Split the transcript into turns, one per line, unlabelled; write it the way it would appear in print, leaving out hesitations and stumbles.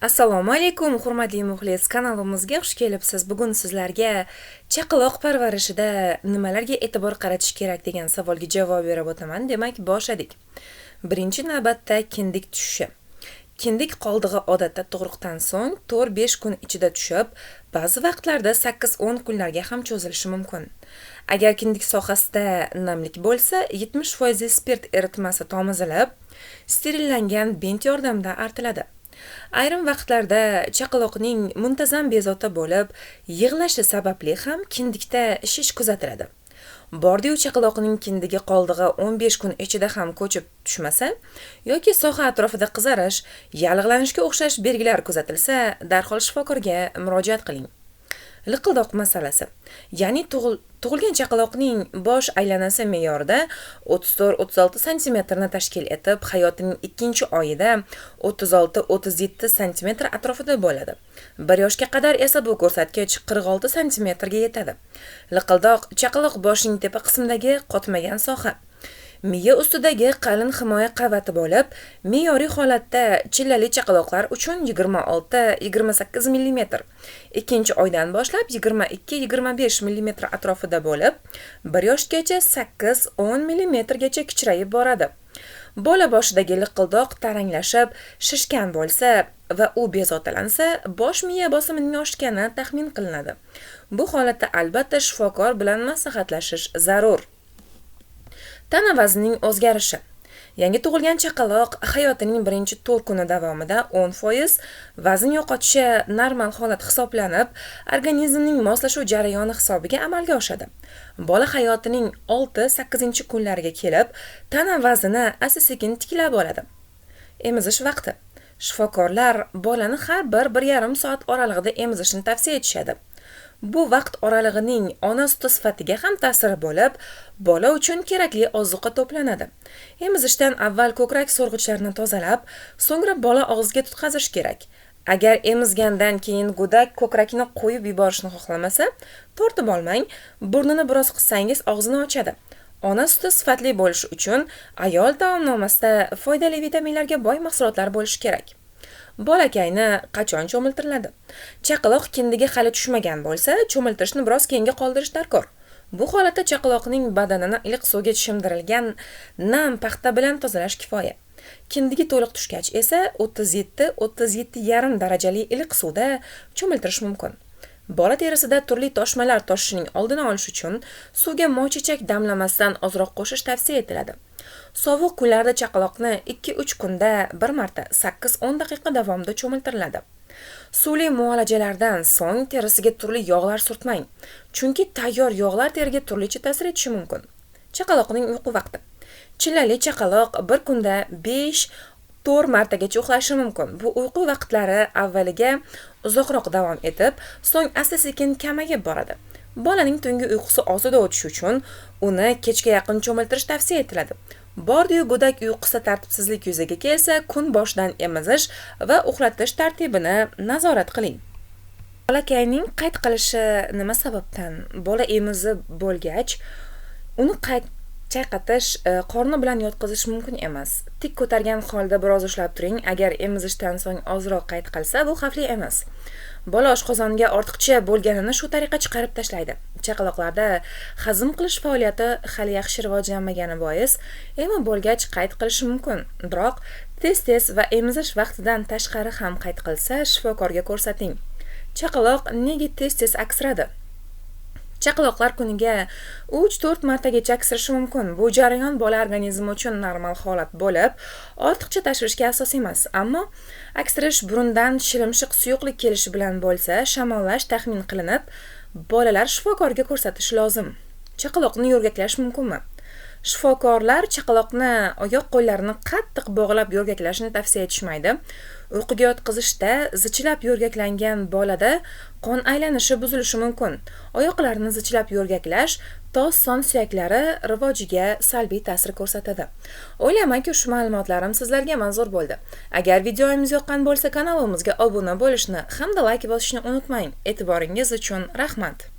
Assalomu alaykum, hurmatli muxlis, kanalimizga xush kelibsiz. Bugun sizlarga chaqaloq parvarishida nimalarga e'tibor qaratish kerak degan savolga javob berib o'taman. Demak, boshladik. Birinchi navbatda kindik tushishi. Kindik qoldig'i odatda tug'ruqdan so'ng 4-5 kun ichida tushib, ba'zi vaqtlarda 8-10 kunlarga ham cho'zilishi mumkin. Agar kindik sohasida namlik bo'lsa, 70% spirt eritmasi tomizilib, sterillangan bint yordamida artiladi. Ayrim vaqtlarda chaqaloqning muntazam bezovta bo'lib, yig'lashi sababli ham kindikda shish kuzatiladi. Bordiyu chaqaloqning kindigi qoldig'i 15 kun ichida ham ko'chib tushmasa yoki soha atrofida qizarish, yallig'lanishga o'xshash belgilar kuzatilsa, darhol shifokorga murojaat qiling. Liqildoq masalasi. Ya'ni tug'ilgan chaqaloqning bosh aylanasi me'yorida 34-36 santimetrni tashkil etib, hayotining ikkinchi oyida 36-37 santimetr atrofida bo'ladi. 1 yoshga qadar esa bu ko'rsatkich 46 santimetrga yetadi. Liqildoq chaqaloq boshining tepa qismidagi qotmagan soha. Miya ustidagi qalin himoya qavati bo'lib, me'yoriy holatda chillali chaqaloqlar uchun 26-28 mm, ikkinchi oydan boshlab 22-25 mm atrofida bo'lib, 1 yoshgacha 8-10 mm gacha kichrayib boradi. Bola boshidagi liqildoq taranglashib, shishgan bo'lsa va u bezovtalansa, bosh miya bosimining oshgani taxmin qilinadi. Bu holatda albatta shifokor bilan maslahatlashish zarur. Tana vaznining o'zgarishi. Yangi tug'ilgan chaqaloq hayotining birinchi 4 kuni davomida 10% vazn yo'qotishi normal holat hisoblanib, organizmning moslashuv jarayoni hisobiga amalga oshadi. Bola hayotining 6-8 kunlariga kelib, tana vaznini asta-sekin tiklab oladi. Emizish vaqti. Shifokorlar bolani har bir 1,5 soat oralig'ida emizishni tavsiya etishadi. Bu vaqt oralig'ining ona suti sifatiga ham ta'siri bo'lib, bola uchun kerakli ozuqa to'planadi. Emizishdan avval ko'krak so'rg'ichlarini tozalab, so'ngra bola og'ziga tutqazish kerak. Agar emizgandan keyin go'dak ko'krakni qo'yib yuborishni xohlamasa, tortib olmang, burnini biroz qissangiz og'zini ochadi. Ona suti sifatli bo'lishi uchun ayol taomnomasida foydali vitaminlarga boy mahsulotlar bo'lishi kerak. Bolakayni qachon cho'miltiriladi? Chaqaloq kindigi hali tushmagan bo'lsa, cho'miltirishni biroz keyinga qoldirish darkor. Bu holatda chaqaloqning badanini iliq suvga chimdirilgan nam paxta bilan tozalash kifoya. Kindigi to'liq tushgach esa 37-37,5 darajali iliq suvda cho'miltirish mumkin. Bola terisida turli toshmalar toshishining oldini olish uchun suvga moychechak damlamasidan ozroq qo'shish tavsiya etiladi. Sovuq kunlarda chaqaloqni 2-3 kunda bir marta 8-10 daqiqa davomida cho'miltiriladi. Suvli muolajalardan so'ng terisiga turli yog'lar surtmang, chunki tayyor yog'lar teriga turlicha ta'sir etishi mumkin. Chaqaloqning uyqu vaqti. Chillali chaqaloq bir kunda 5-4 martagacha uxlashi mumkin. Bu uyqu vaqtlari avvaliga uzoqroq davom etib, so'ng asta-sekin kamayib boradi. Bolaning tungi uyqusi osuda o'tishi uchun uni kechga yaqin cho'miltirish tavsiya etiladi. Bordiyu go'dak uyqusida tartibsizlik yuzaga kelsa, kun boshidan emizish va uxlatish tartibini nazorat qiling. Bolakayning qayt qilishi nima sababdan? Bola emizib bo'lgach, uni qayt chayqatish, qorni bilan yotqizish mumkin emas. Tik ko'targan holda biroz ushlab turing. Agar emizishdan so'ng ozroq qayt qilsa, bu xavfli emas. Bola oshqozonga ortiqcha bo'lganini shu tariqa chiqarib tashlaydi. Chaqaloqlarda hazm qilish faoliyati hali yaxshi rivojlanmagani bois, emib bo'lgach qayt qilishi mumkin. Biroq tez-tez va emizish vaqtidan tashqari ham qayt qilsa, shifokorga ko'rsating. Chaqaloq nega tez-tez aksiradi? Chaqaloqlar kuniga 3-4 martagacha aksirishi mumkin. Bu jarayon bola organizmi uchun normal holat bo'lib, ortiqcha tashvishga asos emas. Ammo aksirish burundan shilimshiq suyuqlik kelishi bilan bo'lsa, shamollash taxmin qilinib, bolalar shifokorga ko'rsatish lozim. Chaqaloqni yo'rgaklash mumkinmi? Shifokorlar chaqaloqni oyoq qo'llarini qattiq bog'lab yo'rgaklashni tavsiya etishmaydi. Uyquga yotqizishda zichlab yo'rgaklangan bolada qon aylanishi buzilishi mumkin. Oyoqlarni zichlab yo'rgaklash tos son suyaklari rivojiga salbiy ta'sir ko'rsatadi. O'ylaymanki, shu ma'lumotlarim sizlarga manzur bo'ldi. Agar videomiz yoqqan bo'lsa, kanalimizga obuna bo'lishni hamda like bosishni unutmang. E'tiboringiz uchun rahmat.